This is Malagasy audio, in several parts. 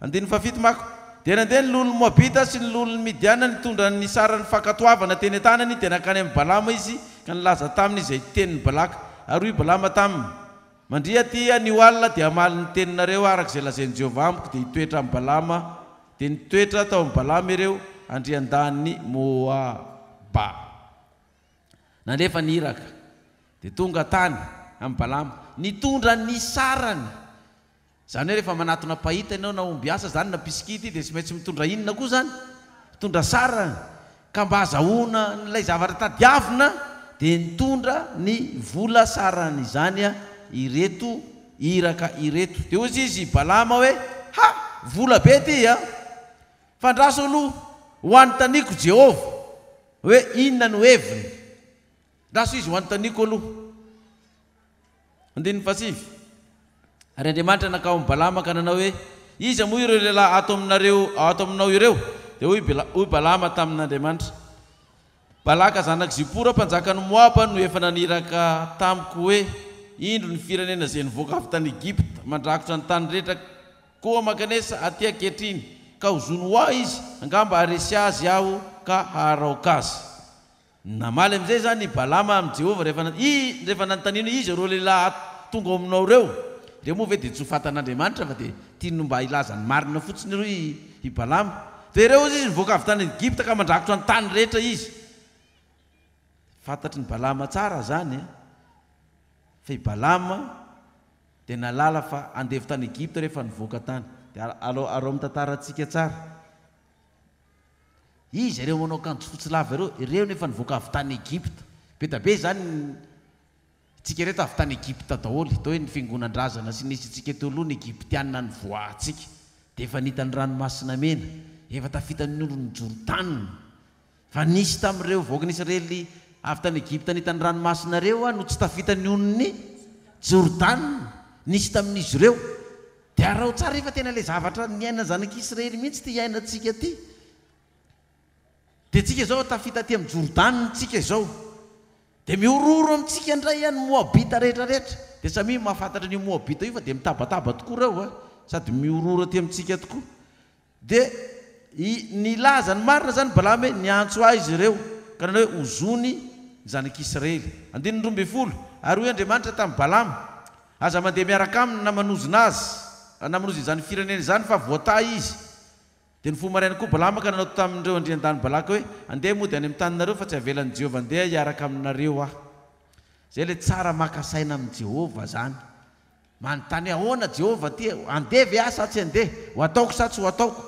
Andininy fahafito mako. Dia nandeha ny loholon'ny Moabita sy ny loholon'ny Midiana nitondra ny saran'ny fankatoavana teny an-tanany, dia nankany amin'i Balama izy ka nilaza taminy izay tenin'i Balaka. Ary hoy Balama taminy, Mandria aty anio alina, dia hamaly ny teninareo araka izay lazain'i Jehovah amiko. Dia hitoetra amin'i Balama, dia nitoetra tao amin'i Balama ireo andriandahin'i Moaba. Nalefa ny iraka, dia tonga tany amin'i Balama, nitondra ny sarany. Izany hoe rehefa manatona mpahita ianao na ombiasa izany na mpisikidy dia tsy maintsy mitondra inona koa izany? Mitondra sarany. Ka mba azahoana an'ilay zavatra tadiavina dia nitondra ny vola sarany izany ireto iraka ireto. Dia hoy izy i Balama hoe, Ha! Vola be ity an! Fa andraso aloha ho anontaniako Jehovah hoe inona no heviny. Andraso izy ho anontaniako aloha. Andininy fahasivy. Ary Andriamanitra nankao amin'i Balama ka nanao hoe, Iza moa ireo lehilahy ato aminareo, ato aminao ireo? Dia hoy hoy Balama tamin'Andriamanitra, Balaka zanak'i Zipora, mpanjakan'i Moaba, no efa naniraka tamiko hoe, Indro ny firenena izay nivoaka avy tany Egypta, mandrakotra ny tany rehetra, koa mankanesa aty ankehitriny, ka hozòny ho ahy izy, angamba haharesy azy aho ka haharaoka azy. Namaly amin'izay izany i Balama amin'i Jehovah rehefa i rehefa nanontaniana hoe iza ireo lehilahy tonga ao aminao ireo. Ireo moa ve dia tsy ho fantan'Andriamanitra fa dia tiany mba hilaza ny marina fotsiny ireo i i Balama. Dia ireo hozy izy nivoaka avy tany Egypta ka mandrakotra ny tany rehetra izy. Fantatry ny Balama tsara izany an! Fa i Balama dia nahalala fa andevo tany Egypta rehefa nivoaka tany. Dia alao arao amin'ny tantarantsika tsara. Iza ireo manao akanjo fotsy lava ireo? Ireo no efa nivoaka avy tany Egypta. Be da be izany tsika ireto avy tany Egypta daholo. Toa hoe ny fiangonan-drazana sy nisy antsika teo aloha ny Egyptiana nivoahantsika. Dia efa nita ny ranomasina mena. Efa tafita ny oron'i Jordana. Fa nisy tamin'ireo vahoakan'Israely avy tany Egypta nita ny ranomasina ireo no tsy tafita ny onin'i Jordana. Nisy tamin'izy ireo. Dia araho tsara re fa tena ilay zavatra niainan'ny zanak'Israely mihitsy ity iainantsika ity. Dia tsika izao tafita aty amin'i Jordana tsika izao. Dia mihorohoro amintsika indray ny Moabita rehetra rehetra. Dia samia mahafantatra an'io Moabita io fa dia mitabataba tokoa ireo a. Sady mihorohoro aty amintsika tokoa. Dia i, nilaza ny marina izany Balama hoe, Niantso ahy izy ireo, ka nanao hoe, Ozòny ny zanak'Israely. Andininy 12, Ary hoy Andriamanitra tamin'i Balama, Aza mandeha miaraka aminy na manozona azy, na manozona izany firenena izany, fa voatahy izy. Dia nifoha maraina koa Balama ka nanao tamin'ireo andriandahin'i Balaka hoe, Andeha mody any amin'ny taninareo, fa tsy havelan'i Jehovah handeha hiaraka aminareo aho. Izay ilay tsara maka saina amin'i Jehovah izany. Manontany hoe, Ahoana Jehovah ty? Handeha ve aho sa tsy handeha? Ho ataoko sa tsy ho ataoko?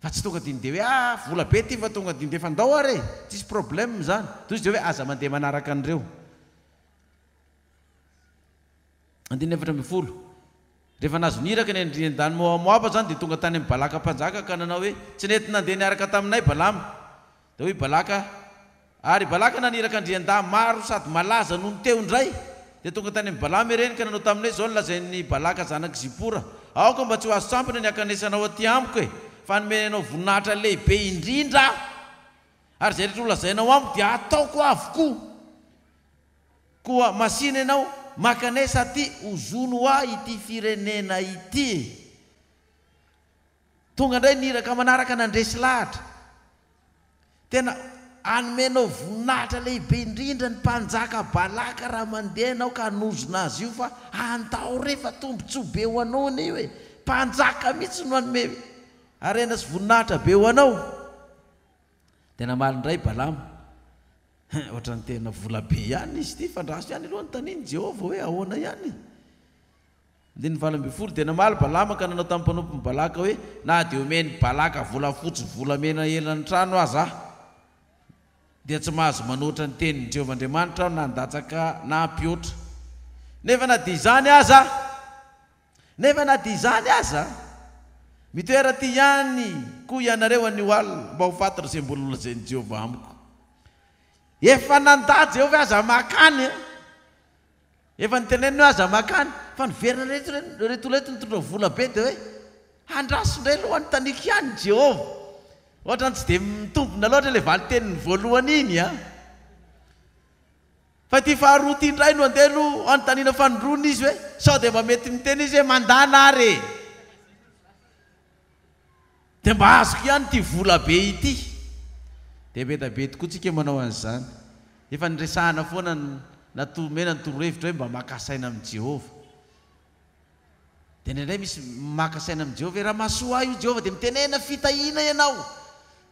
Fa tsy tonga dia hoe, ah, vola be ty fa tonga dia ndefa ndao ary e! Tsisy problème izany. Toy izy dia hoe, aza mandeha manaraka an'ireo. Andininy 14. Rehefa nahazo ny iraka ny andriandahin'i Moamoaba izany dia tonga tany amin'i Balaka mpanjaka ka nanao hoe, Tsy nety nandeha niaraka taminay Balama. Dia hoy i Balaka, Ary i Balaka naniraka andriandahy maro sady malaza noho ny teo indray. Dia tonga tany amin'i Balama ireny ka nanao taminy hoe, Izao no lazain'i Balaka zanak'i Zipora, Aoka mba tsy ho azon-tsampona ny hankanesanao aty amiko e! Fa nomeny anao voninahitra lehibe indrindra aho, ary izay rehetra holazainao amiko dia hataoko avokoa. Koa masìna ianao, mankanesa aty, ozòny ho ahy ity firenena ity. Tonga indray ny iraka manaraka nandresy lahatra. Tena hanomenao voninahitra lehibe indrindra ny mpanjaka Balaka raha mandeha ianao ka hanozona azy io fa andao re fa tombontsoa be ho anao anie io e! Mpanjaka mihitsy no hanome harena sy voninahitra be ho anao. Dia namaly indray Balama, Hein, ohatran'ny tena vola be ihany izy ity fa andraso ihany aloha anontanian'i Jehovah hoe ahoana ihany e! Andininy 18, Dia namaly Balama ka nanao tamin'ny mpanompon'i Balaka hoe, Na dia omen'i Balaka volafotsy volamena elan'ny trano aza aho, dia tsy mahazo manoatra ny tenin'i Jehovah Andriamanitra aho na handatsaka na hampihoatra. Nefa na dia izany aza, nefa na dia izany aza, mitoera aty ihany koa ianareo anio alina, mba ho fantatro izay mbola holazain'i Jehovah amiko. Efa nandà Jehovah hoe aza mankany. Efa niteneniny hoe aza makany, fa niverina ireto ireto olona ireto nitondra vola be dia hoe andraso indray aloha anontaniako ihany i Jehovah. Ohatran'ny tsy dia mitombina loatra ilay valin-teniny voalohany iny an! Fa ity faharoa ity indray no andeha aloha hanontaniana fanindroany izy hoe sao dia mba mety miteny izy hoe mandàna ary e! Dia mba azoko ihany ity vola be ity. Dia be da be tokoa tsika manao an'izany. Efa niresahana foana na omena ny torohevitra hoe mba maka saina amin'i Jehovah. Dia indraindray misy maka saina amin'i Jehovah hoe raha mahasoa ahy io Jehovah dia mitenena fitahiana ianao.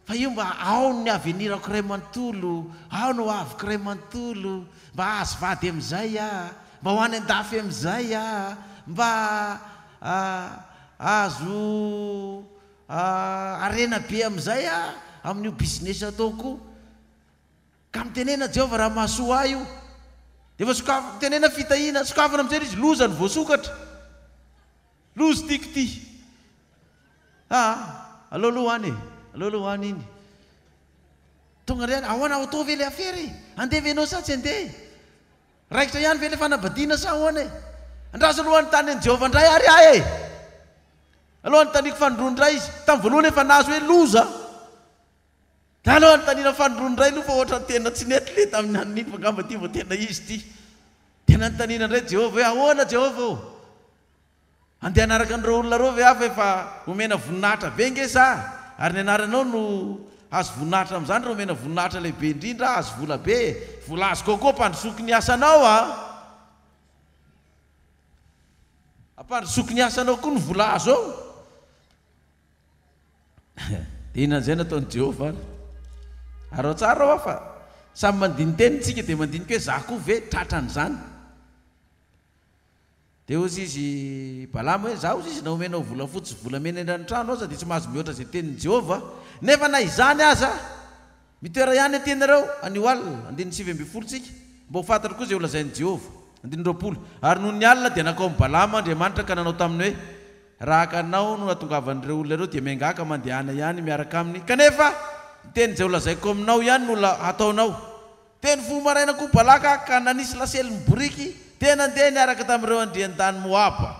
Fa io mba ao ny avenir-ko iray manontolo, ao ny hoaviko iray manontolo, mba hahazo vady amin'izay aho, mba ho any an-dafy amin'izay aho, mba hahazo harena be amin'izay aho amin'io business ataoko io. Ka mitenena Jehovah raha mahasoa ahy io. Dia efa sokafy, mitenena fitahiana, sokafana amin'izay ilay izy, loza ny voasokatra. Loza tiako ity. Aa, aleo aloha any e, aleo aloha any iny. Tonga indray any, ahoana atao ve ilay afera e? Handeha ve ianao sa tsy handeha e? Raikitra ihany ve ilay fanambadiana sa ahoana e? Andraso aloha hanontany an'i Jehovah indray ary aho e! Aloha hanontaniako fanindroany indray izy. Tamin'ny voalohany efa nahazo hoe loza. Dia aleo hanontaniana fanindroany indray aloha fa ohatran'ny tena tsy nety ilay tamin'ny an'ny iny fa angamba ity vao tena izy ity. Dia nanontaniana indray Jehovah hoe ahoana Jehovah ô? Handeha hanaraka an'ireo olona ireo ve aho fa efa omena voninahitra be ange za? Ary ny anaranao no hahazo voninahitra amin'izany raha omena voninahitra lehibe indrindra aho, hahazo vola be e! Vola azoko ao koa ampandrosoako ny asanao a! Ampandrosoako ny asanao koa ny vola azo ao. Dia inona amin'izay nataon'i Jehovah ary? Araho tsara hoa fa samy mandini-tena isika dia mandinika hoe za koa ve tratran'izany? Dia hozy izy Balama hoe, Izaho, hozy izy, na omenao volafotsy sy volamena eran'ny trano aza, dia tsy mahazo mihoatra izay tenin'i Jehovah. Nefa na izany aza, mitoera ihany aty ianareo anio alina. Andininy 19 tsika, mba ho fantatro koa izay holazain'i Jehovah. Andininy 20, Ary nony alina dia nankao amin'i Balama Andriamanitra ka nanao taminy hoe, Raha haka anao no nahatongavan'ireo olona ireo, dia miangà ka mandehana ihany miaraka aminy, kanefa ny teny izay holazaiko aminao ihany no hataonao. Dia nifoha maraina koa Balaka ka nanisy lasely ny boriky, dia nandeha niaraka tamin'ireo andrian-tany Moaba.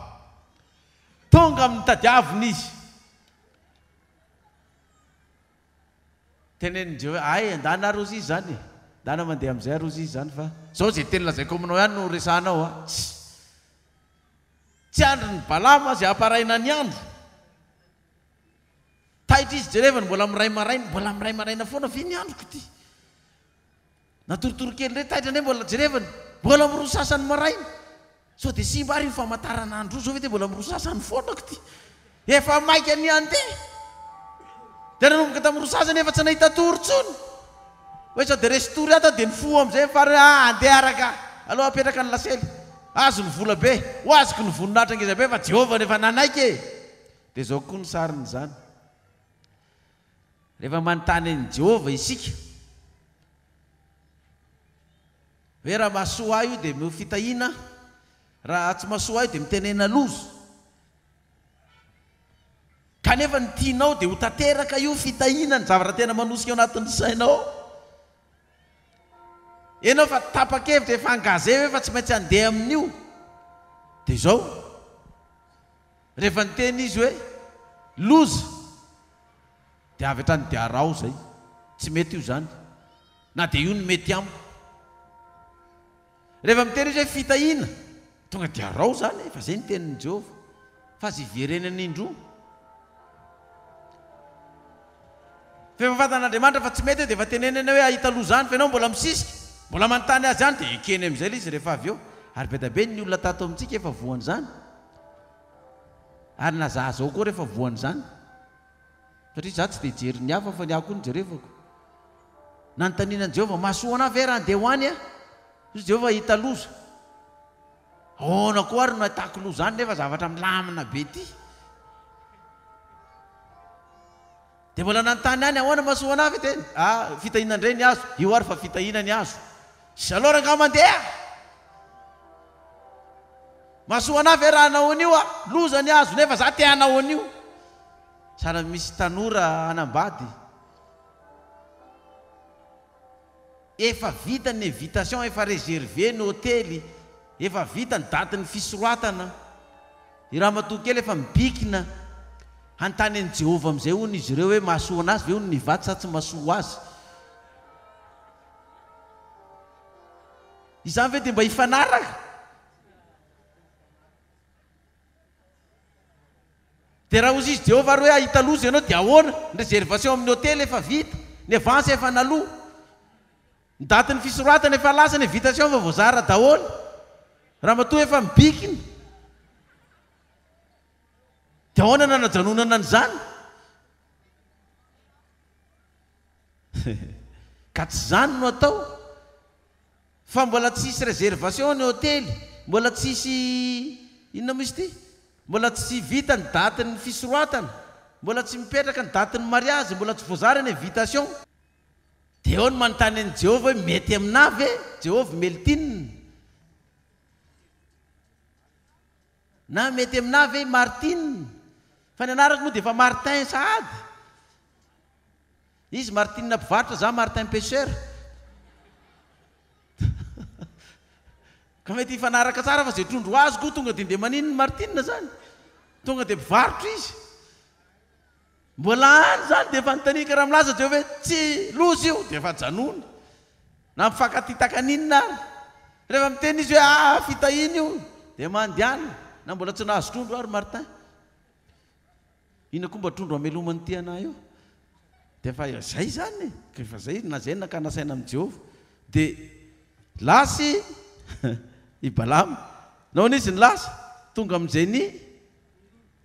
Tonga amin'ny tadiaviny izy. Tenenin'i Jehovah hoe, Ay, andana ary hozy izy izany e! Andana mandeha amin'izay ary hozy izy izany fa izao izay teny lazaiko aminao ihany no resahanao a! Tsy tsy andrin'i Balama izay hamparaina ny andro. Taitra izy jerevany mbola miray maraina, mbola miray maraina foana ve ny androko ity? Natoritory kely indray taitra indray mbola jerevany, mbola miroa sasany maraina. Sao dia simba ary io famataranandro io, zao ve dia mbola miroa sasany foana ko ity? Efa maika ny handeha. Dia nanomboka tamin'ny roa sasany efa tsy nahita tory intsony. Hoe sao dia resy tory ato aho dia nifoha amin'izay ny farany hoe ah andeha araka aloha apetraka ny lasely. Azo ny vola be, ho azoko ny voninahitra ngeza be fa Jehovah no efa nanaiky e! Dia izao koa ny sarin'izany. Rehefa manontany an'i Jehovah isika, hoe raha mahasoa ahy io dia omeo fitahiana aho, raha tsy mahasoa ahy io dia mitenena loza. Kanefa ny tianao dia ho tanteraka io fitahiana, ny zavatra tena manosika ao anatin'ny sainao. Ianao efa tapa-kevitra, efa engagé hoe fa tsy maintsy handeha amin'io. Dia izao. Rehefa niteny izy hoe loza dia avy hatrany dia araho izay. Tsy mety io izany. Na dia io no mety amiko. Rehefa miteny izy hoe fitahiana, tonga dia araho izany e, fa izay ny tenin'i Jehovah. Fa aza iverenana indroa. Fa efa fantan'Andriamanitra fa tsy mety io dia efa teneniny hoe hahita loza any fa ianao mbola misisika, mbola manontany azy ihany dia ekeny amin'izay ilay izy rehefa avy eo. Ary be dia be ny olona tato amintsika efa voan'izany. Ary na za zao koa rehefa voan'izany. Satria za tsy dia hijery ny hafa fa ny ahy koa no jerevako. Nanontaniana an'i Jehovah, mahasoa anah ve raha handeha ho any aho? Hoy Jehovah, hahita loza. Ahoana koa ary no ahitako loza any nefa zavatra milamina be ity? Dia mbola nanontany ihany, ahoana mahasoa anah ve? Dia, ah, fitahiana indray ny azo. Io ary fa fitahiana ny azo. Aleo rangahy mandeha! Mahasoa anah ve raha hanao an'io aho? Loza ny azo nefa za te hanao an'io. Sahala misy tanora hanambady. Efa vita ny invitation, efa reservé ny hotely, efa vita ny datin'ny fisoratana. I ramatoa kely efa mibikina. Hanontany an'i Jehovah amin'izay hono izy ireo hoe mahasoa an'azy ve hono ny hivady sa tsy mahasoa azy. Izany ve dia mba hifanaraka? Dia raha hozy izy Jehovah ary hoe hahita loza ianao dia ahoana? Ny réservation amin'ny hotely efa vita, ny avance efa naloa, ny datin'ny fisoratana efa lasa, ny invitation efa voazara daholo, ramatoa efa mibikina. Dia ahoana no hanajanonana an'izany? Ka tsy izany no atao. Fa mbola tsisy réservation ny hotely, mbola tsisy inona moa izy ity? Mbola tsy vita ny datin'ny fisoratana, mbola tsy mipetraka ny datin'ny mariazy, mbola tsy voazara ny invitation. Dia eo no manontany an'i Jehovah hoe mety aminà ve Jehovah Meltine? Na mety aminà ve i Martine? Fa ny anarako moa dia efa Martin sahady. Izy Martine mpivarotra, za Martin pêcheur. Ka mety hifanaraka tsara fa zay trondro azoko tonga dia ndeha maninona Martine zany? Tonga dia mpivarotra izy. Mbola any zany dia efa anontaniany ka raha milaza Jehovah hoe tsy loza io dia efa ajanony. Na mifankatia takaninona ary. Rehefa miteny izy hoe aa fitahiana io dia mandehana na mbola tsy nahazo trondro ary Martin. Inona koa mba trondro hamelomany ity anah io? Dia efa izay izany e! Ka efa izay, na izay nakana saina amin'i Jehovah. Dia lasa i Balama. Nahoana izy no lasa? Tonga amin'izay ny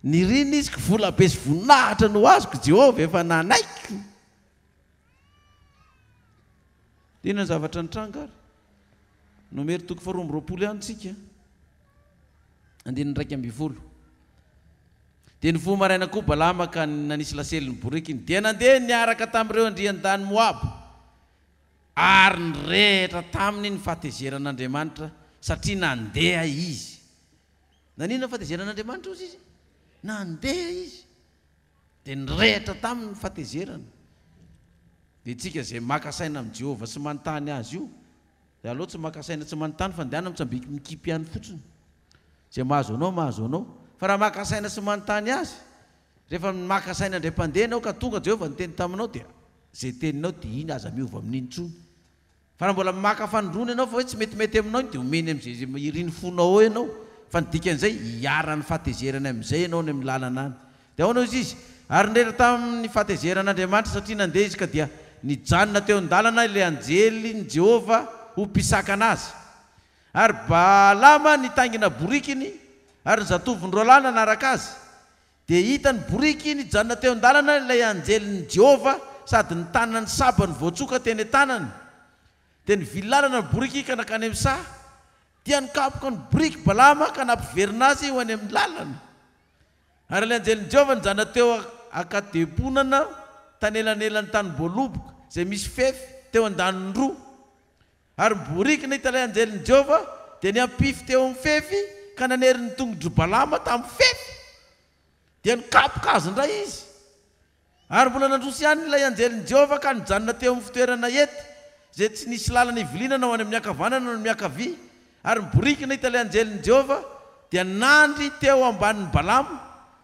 niriny izy, ko vola be sy voninahitra no azoko, Jehovah efa nanaiky. Dia inona ny zavatra nitranga ary? Nomery toko faharoa amby 20 ihany tsika. Andininy 11. Dia nifoha maraina koa Balama ka nanisy lasely ny borikiny, dia nandeha niaraka tamin'ireo andrian-tany Moaba, ary nirehitra taminy ny fahatezeran'Andriamanitra, satria nandeha izy. Naninona ny fahatezeran'Andriamanitra hozy izy? Nandeha izy. Dia nirehitra taminy ny fahatezerana. Dia isika izay maka saina amin'i Jehovah sy manontany Azy io, dia aleo tsy maka saina tsy manontany fa ndehana mitsambiky mikipy ihany fotsiny. Izay mahazo anao mahazo anao. Fa raha maka saina sy manontany Azy, rehefa maka saina indray mpandeha ianao ka tonga Jehovah niteny taminao dia izay teninao dia iny aza miova amin'iny intsony. Fa raha mbola maka fanindroany ianao fa hoe tsy metimety aminao iny dia omeny amin'izay irin'ny fonao eo ianao. Fa ny dikan'izay hiharan'ny fahatezerany amin'izay ianao any amin'ny lalana any. Dia ahoana hozy izy? Ary nirehitra tamin'ny fahatezeran'Andriamanitra satria nandeha izy ka dia nijanona teo an-dalana ilay anjelin'i Jehovah ho mpisakana azy. Ary Balama nitaingina borikiny, ary ny zatovony roalahy nanaraka azy. Dia hitany boriky nijanona teo an-dalana ilay anjelin'i Jehovah sady nitana ny sabany voatsoka teny an-tanany. Dia nivily lalana ny boriky ka nankany amin'ny saha. Dia nikapoka ny boriky Balama ka nampiverina azy ho any amin'ny lalana. Ary ilay anjelin'i Jehovah nijanona teo an-kadeponana tanelanelan'ny tanim-boaloboka izay misy fefy teo an-daniny roa. Ary ny boriky nahita ilay anjelin'i Jehovah dia niampify teo amin'ny fefy ka nanery ny tongotr'i Balama tamin'ny fefy. Dia nikapoka azy indray izy. Ary mbola nandroso ihany ilay anjelin'i Jehovah ka nijanona teo amin'ny fitoerana hety, izay tsy nisy lalana iviliana na ho any amin'ny ankavanana na amin'ny ankavia. Ary ny boriky nahita ilay anjelin'i Jehovah dia nandry teo ambanin'i Balama.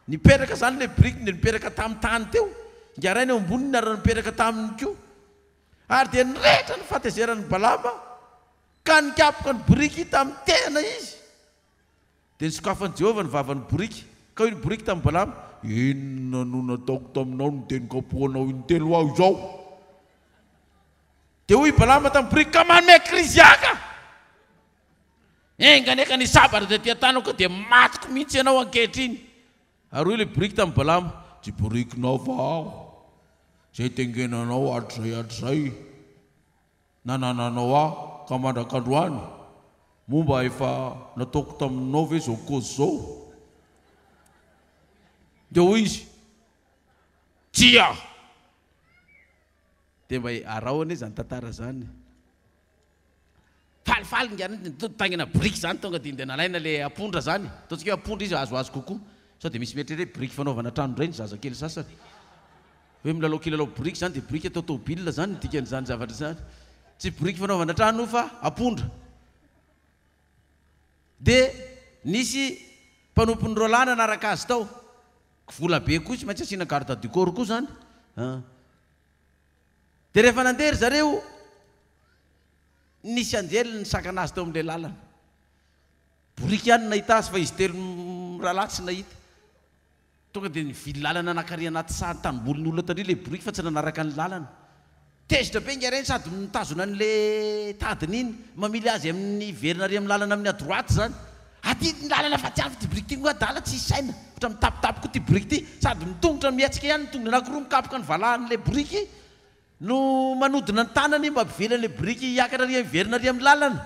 Nipetraka izany ilay boriky dia nipetraka tamin'ny tany teo. Ingarainy eo amboniny ary nipetraka taminy koa. Ary dia nirehitra ny fahatezeran'i Balama ka nikapoka ny boriky tamin'ny tehina izy. Dia nosokafan'i Jehovah ny vavan'ny boriky, ka hoy ny boriky tamin'i Balama, Inona no nataoko taminao no dia nikapohanao intelo aho izao? Dia hoy i Balama tamin'ny boriky, Ka manome krizy ahy ka! Enga anie ka ny sabatra tetỳ an-tanako dia matiko mihitsy ianao ankehitriny. Ary hoy ilay boriky tamin'i Balama, Tsy borikinao va aho, izay tengenanao hatrizay hatrizay, nanananao ahy ka mandrak'androany? Moa mba efa nataoko taminao ve izao kozy izao? Dia hoy izy, Tsia! Dia mba araho anie izany tantara izany. Falifaly ingahy nitaingina biriky izany tonga dia ndeha nalaina ilay apondra izany. Ataontsika hoe apondra izy azoazo kokoa. Sao dia misy mieritreritra hoe biriky fanaovana trano indray ny zazakely sasany. Hoe milalao kilalao biriky izany dia biriky atao tôbila izany ny dikan'izany zavatra izany. Tsy biriky fanaovana trano io fa apondra. Dia nisy mpanompon'i Roland nanaraka azy tao. Vola be koa tsy maintsy asiana garde du corps koa izany. Dia rehefa nandeha ry zareo, nisy anjely nisakana azy teo amin'ilay lalana. Boriky ihany no nahita azy fa izy telo mirahalahy tsy nahita. Tonga dia nivily lalana nankary anaty saha tanimbolin'ny olona tary ilay boriky fa tsy nanaraka ny lalana. Tezitra be ingahy rainy sady mitazona an'ilay tadiny iny, mamily azy amin'ny hiverina ary amin'ny lalana amin'ny à droite izany. Aty ny lalana fa tsy avy ity boriky ity koa adala tsisy saina, ohatra mitapitapy koa ity boriky ity, sady ny tongotra mihetsika ihany ny tongony anankiroa mikapoka ny valahan'ilay boriky no manodina ny tanany mba hampively an'ilay boriky hiakatra ary hiverina ary amin'ny lalana.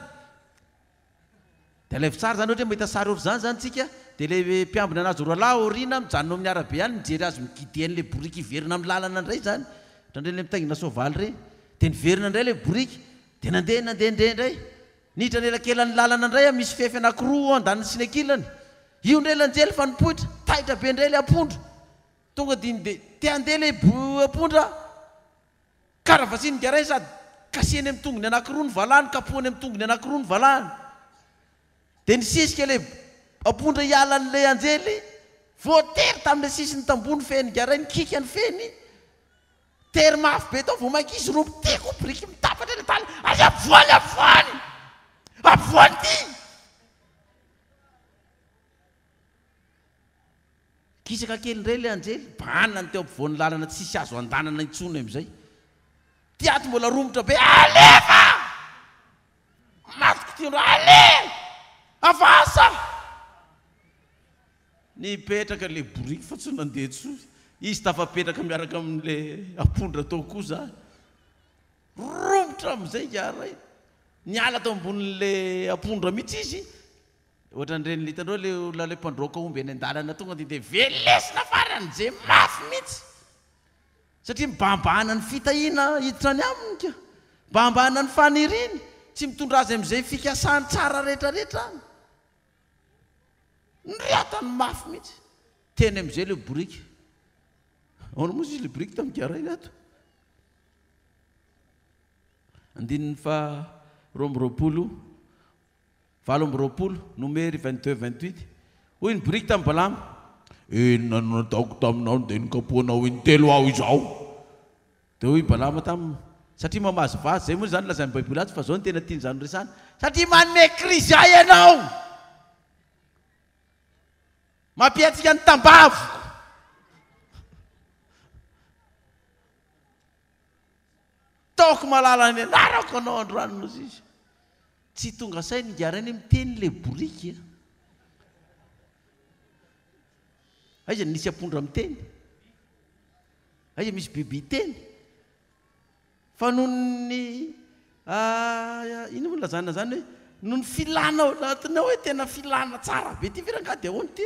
Dia alaivo tsara izany ohatra hoe mahita sary ohatr'izany izany tsika dia ilay mpiambina anazy roalahy aoriana mijanona eo amin'ny arabe ihany mijery azy mi-guider an'ilay boriky hiverina amin'ny lalana indray izany, ohatran'ireny ilay mitaingina soavaly ireny. Dia niverina indray ilay boriky dia nandeha nandeha nandeha indray. Niditra anelakelan'ny lalana indray aho misy fefy anankiroa eo andaniny sy ny ankilany. Io indray ilay anjely fa nipoitra, taitra be indray ilay ampondra. Tonga dia dia te handeha ilay ampondra. Karavasian'ny garay sady kasihany amin'ny tongony anankiroa ny valahany, kapohany amin'ny tongony anankiroa ny valahany. Dia nisisika ilay ampondra hiala an'ilay anjely, voatery tamin'ilay sisin'ny tamboho ny fehin'ny garay, nikiky ny fehiny, tery mafy be tao, vao mainka izy roa miteko biriky mitapatra ilay tany, aza ampovoany, ampovoany! Ampovoany ity! Kisaka kely indray ilay anjely, bahana ny teo ampovoan'ny lalana tsisy azo andanana intsony amin'izay. Ty ato mbola romotra be, alefa! Matiko ty andro, allez! Avance! Nipetraka ilay boriky fa tsy nandeha intsony. Izy tafapetraka miaraka amin'ilay ampondra tao koa izany. Romotra amin'izay ingahy ray. Niala tao ambonin'ilay ampondra mihitsy izy. Ohatran'ireny hitanao ilay olona ilay mpandroaka omby eny an-dalana tonga dia dia velesina farany ze mafy mihitsy. Satria mibahambahana ny fitahiana hiditra any aminy ka. Mibahambahana ny faniriany, tsy mitondra azy amin'izay fikasany tsara rehetra rehetra any. Niriatany mafy mihitsy. Teny amin'izay ilay boriky. Ahoana moa izy ilay boriky tamin'ny garainy ato? Andininy faha 22. 28, Nomery 22, 28, Hoy ny boriky tamin'i Balama, Inona no nataoko taminao no dia nokapohanao intelo aho izao? Dia hoy i Balama taminy, Satria mamazivazy, izay moa izany lazain'ny Baiboly ato fa izao no tena tian'izany horesahana, satria manome krizy ahy ianao! Mampihantsika ny tambaviko! Taoko malala ny anarako anao androany nozy izy. Tsy tonga saina ingahy rainy hoe miteny ilay boriky a. Aiza no nisy ampondra miteny? Aiza misy biby hiteny? Fa noho ny inona moa lazana izany hoe noho ny filana ao anatiny ao hoe tena filana tsara be ity ve rangahy dia ahoana ity e?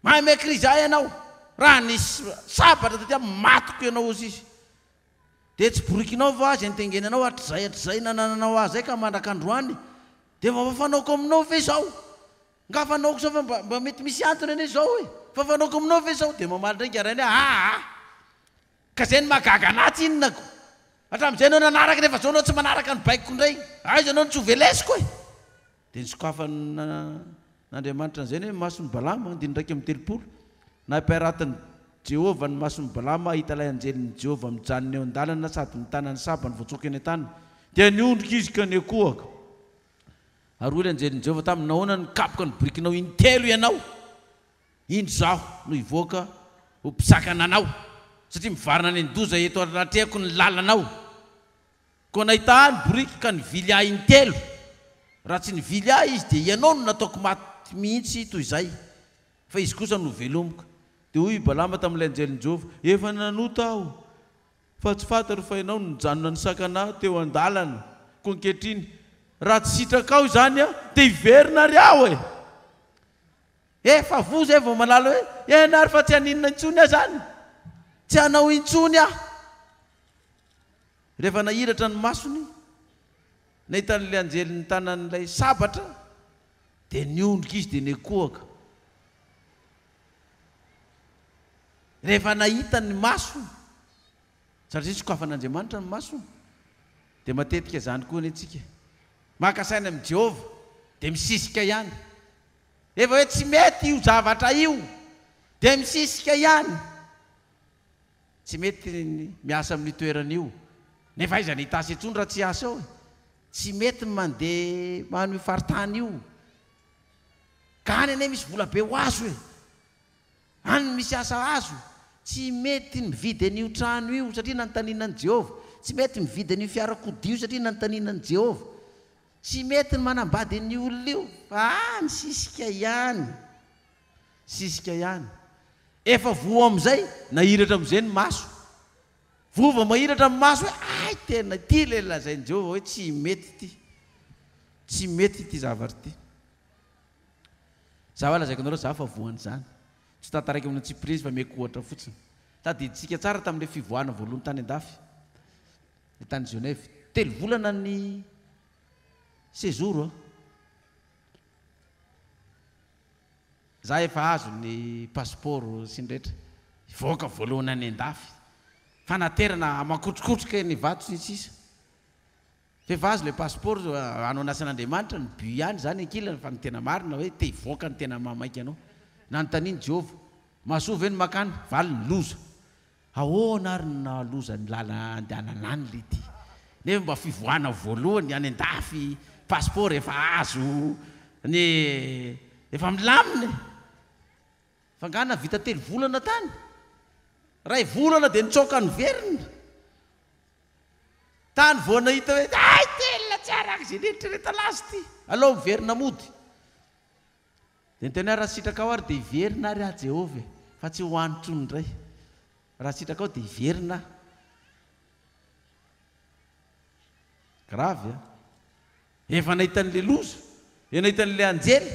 Mahay mi-crise ahy ianao. Raha nisy sabatra taty amiko, matiko ianao hozy izy. Dia tsy borikinao va azy nitengenanao hatrizay hatrizay nanananao ahy zay ka mandrak'androany? Dia mba fanaoko aminao ve izao? Nga fanaoko izao fa mba mba mety misy antony anie izao e! Fa fanaoko aminao ve izao? Dia mamaly indray ingahy rainy hoe aa! Ka izay no mahagaga anah tsinona ko! Hatramin'izay ianao nanaraka nefa izao ianao tsy manaraka ny baikoko indray! Aiza ianao no tsy ho velesiko e! Dia nosokafan'Andriamanitra an'izay ny mason'i Balama, andininy 31. Nampiaratin'i Jehovah ny mason'i Balama hahita ilay anjelin'i Jehovah mijanona eo an-dalana sady mitana ny sabany voatsoaka eny an-taniny. Dia niondrika izy ka niankohoka. Ary hoy ilay anjelin'i Jehovah taminy, Nahoana no nikapoka ny borikinao intelo ianao? Indro izaho no hivoaka ho mpisakana anao, satria mivarina any an-doza eto anatrehako ny lalanao. Koa nahita ahy ny boriky ka nivily ahy intelo. Raha tsy nivily ahy izy dia ianao no nataoko maty mihitsy toy izay, fa izy kosa no velomiko. Dia hoy i Balama tamin'ilay anjelin'i Jehovah, Efa nanota aho, fa tsy fantatro fa ianao no nijanona nisakana ahy teo an-dalana. Koa ankehitriny, raha tsy sitrakao izany aho, dia hiverina àry aho e! Efa voa izay vao malala hoe, Eny àry fa tsy haninona intsony aho izany! Tsy hanao intsony aho! Rehefa nahiratra ny masony, nahita an'ilay anjely nitana an'ilay sabatra, dia niondrika izy dia niankohoka. Rehefa nahita ny masony, satria sokafan'Andriamanitra ny masony, dia matetika izany koa anie tsika. Maka saina amin'i Jehovah, dia misisika ihany. Rehefa hoe tsy mety io zavatra io, dia misisika ihany. Tsy mety ny miasa amin'io toerana io. Nefa aiza ny hitasy intsony raha tsy hiasa eo e? Tsy mety ny mandeha manao io faritany io. Ka any anie misy vola be ho azo e! Any no misy asa azo. Tsy mety ny mividy an'io trano io satria nanontaniana an'i Jehovah. Tsy mety mividy an'io fiarakodia io satria nanontaniana an'i Jehovah. Tsy mety ny manambady an'io olona io fa any sisika ihany. Sisika ihany. Efa voa amin'izay, nahiratra amin'izay ny maso. Voa vao mahiratra ny maso hoe hay tena ity ilay lazain'i Jehovah hoe tsy mety ity. Tsy mety ity zavatra ity. Za lazaiko anareo za fa voan'izany. Tsy tantaraiko amin'ny antsipiriany izy fa omeko ohatra fotsiny. Tadidintsika tsara tamin'ilay fivoahana voalohany tany andafy, ilay tany Genève. Telo volana ny séjour. Za efa azo ny passeport sy ny rehetra. Hivoaka voalohany any andafy. Fanaterana makotrokotroka eny Ivato sy ny sisa. F'efa azo le passeport hanao ny asan'Andriamanitra ny but ihany izany ankilany fa ny tena marina hoe te hivoaka ny tena mahamaika anao. Nanontanian'i Jehovah, Mahasoa ve ny makany? Valiny, Loza. Ahoana ary no nahaloza ny lalana andehanana any le ty? Nefa mba fivoahana voalohany any andafy, passeport efa azo, ny efa milamina e! Fa angaha nahavita telo volana tany? Iray volana dia nitsoaka niverina. Tany vao nahita hoe hay tena tsy araka izay neritreretana azy ity, aleo miverina mody. Dia niteny aho, raha sitrakao ary dia hiverina ary aho Jehovah e, fa tsy ho any intsony indray. Raha sitrakao dia hiverina aho. Grave an! Efa nahita an'ilay loza, efa nahita an'ilay anjely,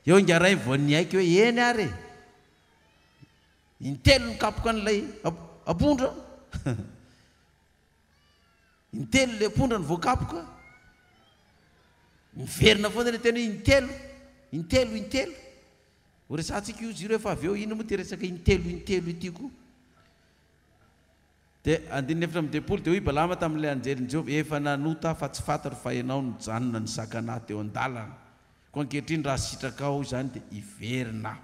eo ingahy vao niaiky hoe eny ary e! Intelo nikapoka an'ilay ampondra. Intelo ilay ampondra no voakapoka. Miverina foana ilay teny hoe intelo, intelo, intelo. Ho resahantsika io ziro efa avy eo, inona moa ity resaka intelo, intelo ity koa. Dia andininy 34, dia hoy Balama tamin'ilay anjelin'i Jehovah, Efa nanota aho fa tsy fantatro fa ianao nijanona nisakana ahy teo an-dalana. Koa ankehitriny raha sitrakao izany dia hiverina aho.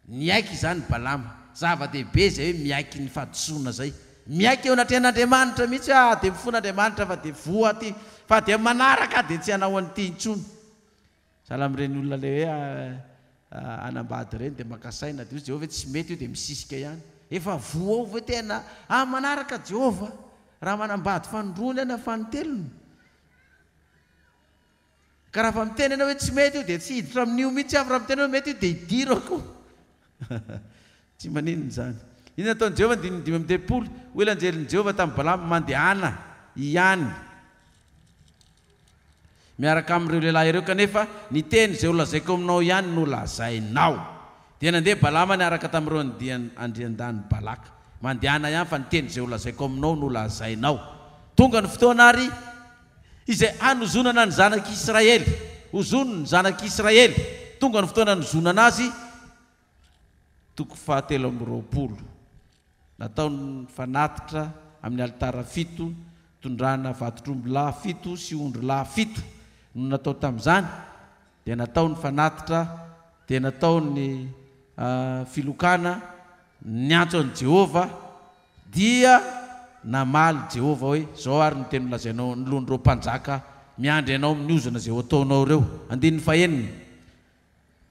Niaiky izany Balama. Zava-dehibe izay hoe miaiky ny fahadisoana izay. Miaiky eo anatrehan'Andriamanitra mihitsy hoe ah dia mifona Andriamanitra fa dia voa aty, fa dia manaraka aho dia tsy hanao an'ity intsony. Sahala amin'ireny olona ilay hoe hanambady ireny dia maka saina dia hoy Jehovah hoe tsy mety io dia misisika ihany. Efa voa ao ve tena ah manaraka Jehovah raha manambady fanindroany aho na fanintelony. Ka raha fa miteny ianao hoe tsy mety io dia tsy hiditra amin'io mihitsy aho, fa raha miteny ianao mety io dia hidirako. Tsy maninona izany. Inona nataon'i Jehovah andininy 35? Hoy ilay anjelin'i Jehovah tamin'i Balama, Mandehana ihany miaraka amin'ireo lehilahy ireo, kanefa ny teny izay holazaiko aminao ihany no lazainao. Dia nandeha Balama niaraka tamin'ireo andian andriandahin'i Balaka. Mandehana ihany fa ny teny izay holazaiko aminao no lazainao. Tonga ny fotoana ary Izay hanozonana ny zanak'i Israely. Hozoniny ny zanak'i Israely. Tonga ny fotoana hanozonana azy, toko fahatelo amby 20. Natao ny fanatitra amin'ny alitara fito, tondrana vatotr'ombilahy fito sy ondrilahy fito no natao tamin'izany. Dia natao ny fanatitra, dia natao ny filokana, niantso an'i Jehovah. Dia namaly Jehovah hoe, Izao àry no teny nolazainao anoloan'ireo mpanjaka miandry anao amin'ny ozona izay ho ataonao ireo. Andininy fahenina.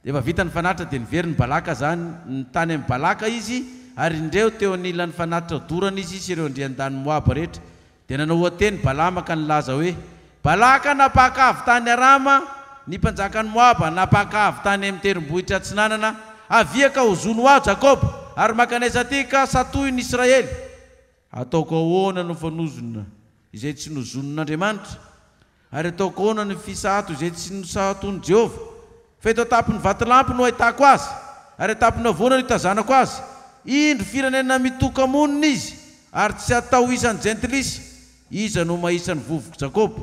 Rehefa vita ny fanatitra dia niveriny Balaka izany, ny tany amin'i Balaka izy, ary indreo teo anilan'ny fanatitra dorana izy sy ireo andriandahin'i Moaba rehetra. Dia nanao oha-teny Balama ka nilaza hoe, Balaka nampaka avy tany Arama, ny mpanjakan'i Moaba nampaka avy tany amin'ny tendrombohitra atsinanana, Avia ka hozono aho Jakoba, ary mankanesa aty ka satohy ny Israely. Ataoko ahoana no fanozona izay tsy nozonin'Andriamanitra? Ary ataoko ahoana ny fisato izay tsy nosatoin'i Jehovah? Fa eto an-tampon'ny vatolampy no ahitako azy, ary an-tampon'ny havoana no itazanako azy. Indro, firenena mitoka-monina izy, ary tsy atao isan'ny jentilisa. Iza no mahisa ny vovok'i Jakoba?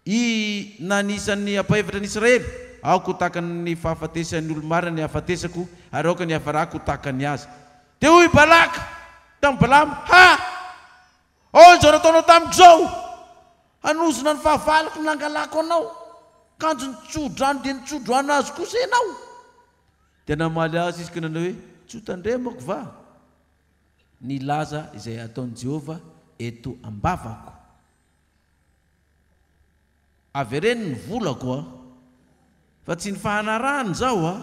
I na ny isan'ny ampahefatra ny Israely? Aoka ho tahaka ny fahafatesan'ny olo-marina ny hahafatesako, ary aoka ny hiafarako ho tahaka ny azy. Dia hoy Balaka tamin'i Balama, Ha! Ahoana izao nataonao tamiko izao? Hanozona ny fahavaloko no nangalako anao, kanjo nitso-drano dia nitso-drano azy kosa ianao. Dia namaly azy izy ka nanao hoe, Tsy hotandremako va ny hilaza izay hataon'i Jehovah eto am-bavako? Avereno ny volako a! Fa tsy ny fahanarahana izao a!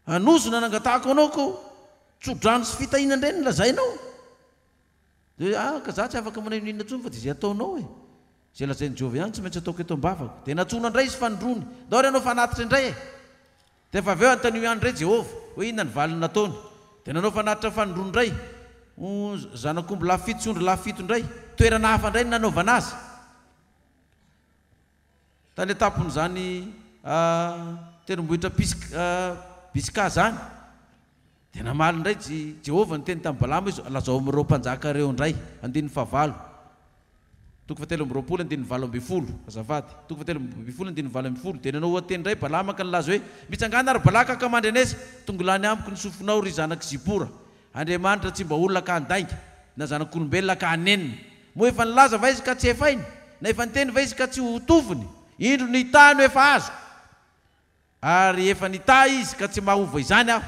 Hanozona nangatahako anao ko tso-drano sy fitahiana indray no lazainao. Dia hoe, ah, ka za tsy afaka manao inona intsony fa dia izay ataonao e. Izay lazain'i Jehovah ihany tsy maintsy ataoko eto am-bavako. Dia nantsoina indray izy fanindroany. Ndao ary hanao fanatitra indray e. Dia efa avy eo anontanio ihany indray Jehovah hoe inona ny valiny nataony. Dia nanao fanatitra fanindroany indray. Oh, zanak'omby lahy fito sy ondry lahy fito indray. Toerana hafa indray no nanaovana azy. Tany an-tampon'izany tendrombohitra Pisga izany, dia namaly indray Jehovah niteny tamin'i Balama izy, Lazao amin'ireo mpanjaka ireo indray, andininy fahavalo, toko fahatelo amby 20, andininy 18, azafady, toko fahatelo ambin'ny folo, andininy 18. Dia nanao oha-teny indray Balama ka nilaza hoe, Mitsangàna, ry Balaka, ka mandrenesa, tongilany amiko ny sofinao, ry zanak'i Zipora. Andriamanitra tsy mba olona ka handainga, na zanak'olombelona ka hanenina. Moa efa nilaza va Izy ka tsy hefainy? Na efa niteny va Izy ka tsy hotoviny? Indro ny tany no efa azoko, ary efa nitahy Izy ka tsy mahova izany aho.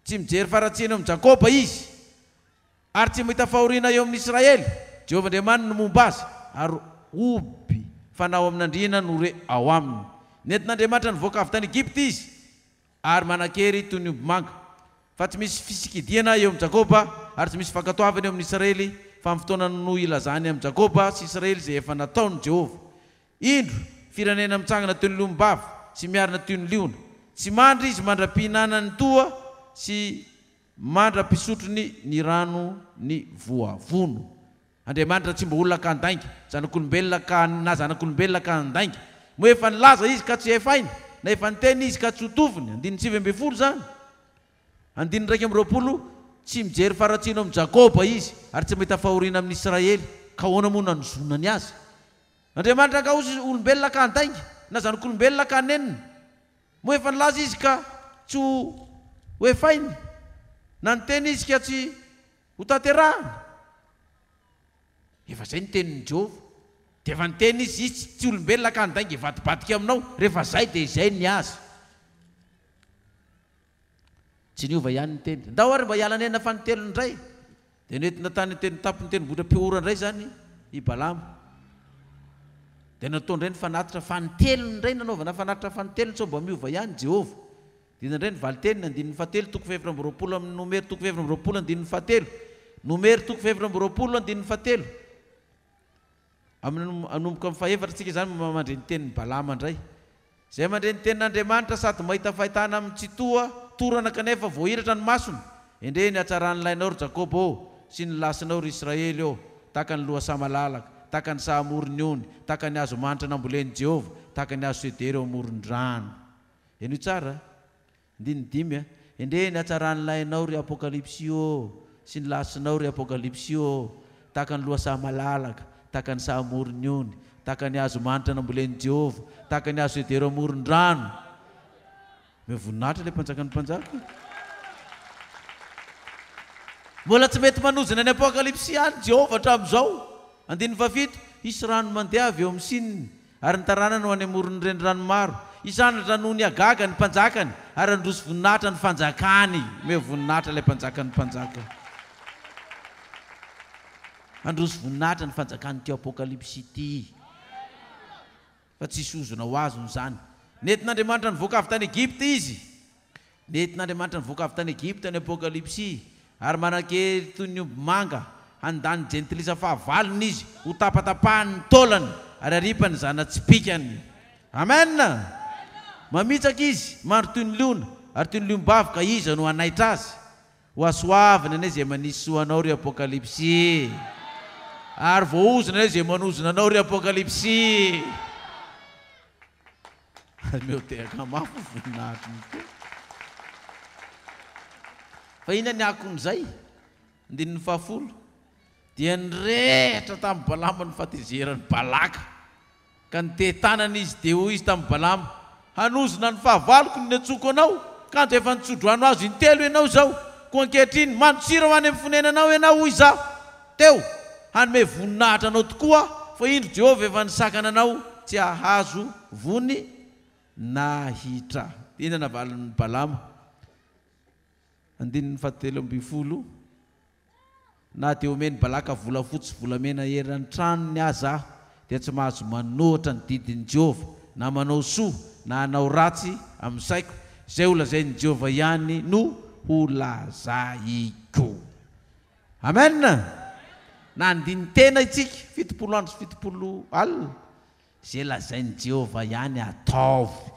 Tsy mijery faharatsiana eo amin'i Jakoba Izy, ary tsy mahita fahoriana eo amin'i Israely. Jehovah Andriamaniny no momba azy, ary hoby fanao amin'andriana no re ao aminy. Nentin'Andriamanitra nivoaka avy tany Egypta izy, Ary manan-kery toy ny ombimanga. Fa tsy misy fisikidiana eo amin'i Jakoba, ary tsy misy fankatoavana eo amin'i Israely, fa amin'ny fotoana no hilazany amin'i Jakoba sy Israely izay efa nataon'i Jehovah. Indro, firenena mitsangana toy ny liombavy, sy miarina toy ny liona. Tsy mandry izy mandra-pihinanany toa sy mandra-pisotrony ny rano ny voavono. Andriamanitra tsy mba olona ka handainga, zanak'olombelona ka na zanak'olombelona ka handainga. Moa efa nilaza Izy ka tsy hefainy, na efa niteny Izy ka tsy ho toviny? Andininy 19 izany. Andininy 21, Tsy mijery faharatsiana eo amin'i Jakoba Izy, ary tsy mahita fahoriana amin'i Israely, ka ahoana moa no hanozonany azy? Andriamanitra angaha hozy olombelona ka handainga, na zanak'olombelona ka hanenina? Moa efa nilaza Izy ka tsy ho hefainy, na niteny Izy ka tsy Ho tanterahana. Efa zay ny tenin'i Jehovah. Dia efa niteny izy, izy tsy olombelona ka handainga hivadibadika aminao. Rehefa zay dia izay ny azy. Tsy niova ihany ny teny. Ndao ary mba hiala nenina fanintelony indray. Dia nentina tany an-tendron-tampon'ny tendrombohitra Peora indray izany i Balama. Dia natao indray ny fanatitra fanintelony indray, nanaovana fanatitra fanintelony sao mba miova ihany Jehovah. Dina indray ny valin-teniny, andininy fahatelo, toko fahefatra amby 20 amin'ny Nomery toko fahefatra amby 20, andininy fahatelo. Nomery toko fahefatra amby 20, andininy fahatelo. Amin'ny hanomboka amin'ny fahefatra isika izany mandre ny tenin'i Balama indray. Izay mandre ny tenin'Andriamanitra sady mahita fahitana amin'ny Tsitoha torana kanefa voahiratra ny masony. Endrey ny hatsaran'ny lainao ry Jakoba ô, sy ny lasinao ry Israely ô, tahaka ny lohasaha malalaka, tahaka ny saha amoron'ny ony, tahaka ny hazo manitra nambolen'i Jehovah, tahaka ny hazo sedera eo amoron-drano. Henoy tsara a! Andininy dimy a! Endrey ny hatsaran'ny lainao ry Apokalypsy ô, sy ny lasinao ry Apokalypsy ô, tahaka ny lohasaha malalaka, tahaka ny saha amoron'ny ony, tahaka ny hazo manitra nambolen'i Jehovah, tahaka ny hazo sedera amoron-drano. Omeo voninahitra ilay Mpanjakan'ny mpanjaka. Mbola tsy mety manozona ny Apokalypsy ihany Jehovah hatramin'izao. Andininy fahafito, Hisy rano mandeha avy eo amin'ny sininy, Ary ny taranany ho any amoron'ny renirano maro. Hisandratra noho ny hagaga ny mpanjakany, ary handroso voninahitra ny fanjakany. Omeo voninahitra ilay Mpanjakan'ny mpanjaka. Handroso voninahitra ny fanjakan'ity Apokalypsy ity. Fa tsy hisy ozona ho azony izany. Nentin'Andriamanitra nivoaka avy tany Egypta izy. Nentin'Andriamanitra nivoaka avy tany Egypta ny Apokalypsy, ary manan-kery toy ny omby manga handany jentilisa fahavalony izy, hotapatapahany ny taolany, ary haripany ny zana-tsipìkany. Amen! Mamitsaka izy, mandry toy ny liona, ary toy ny liom-bavy, ka iza no hanaitra azy? Ho hasoavina anie izay manisy soa anao, ry Apokalypsy! Ary voaozona anie izay manozona anao, ry Apokalypsy! Ary mihodehaka mafy ny voninahitry ny Tompo. Fa inona ny akon'izay? Andininy fahafolo. Dia nirehitra tamin'i Balama ny fahatezeran'i Balaka, ka nitehi-tanana izy, dia hoy izy tamin'i Balama, Hanozona ny fahavaloko ny niantsoako anao, kanjo efa nitso-drano azy intelo ianao izao. Koa ankehitriny, mandosira ho any amin'ny fonenanao ianao, hoy izaho teo. Hanome voninahitra anao tokoa aho, fa indro Jehovah efa nisakana anao tsy hahazo voninahitra. Inona navalin'i Balama? Andininy fahatelo ambin'ny folo. Na dia omen'i Balaka volafotsy sy volamena eran'ny tranony aza aho, dia tsy mahazo manohitra ny didin'i Jehovah, na manao soa na hanao ratsy amin'ny saiko. Izay holazain'i Jehovah ihany no holazaiko. Amen! Nandini-tena isika, 70 andro sy 70 alina. Izay lazain'i Jehovah ihany ataovy.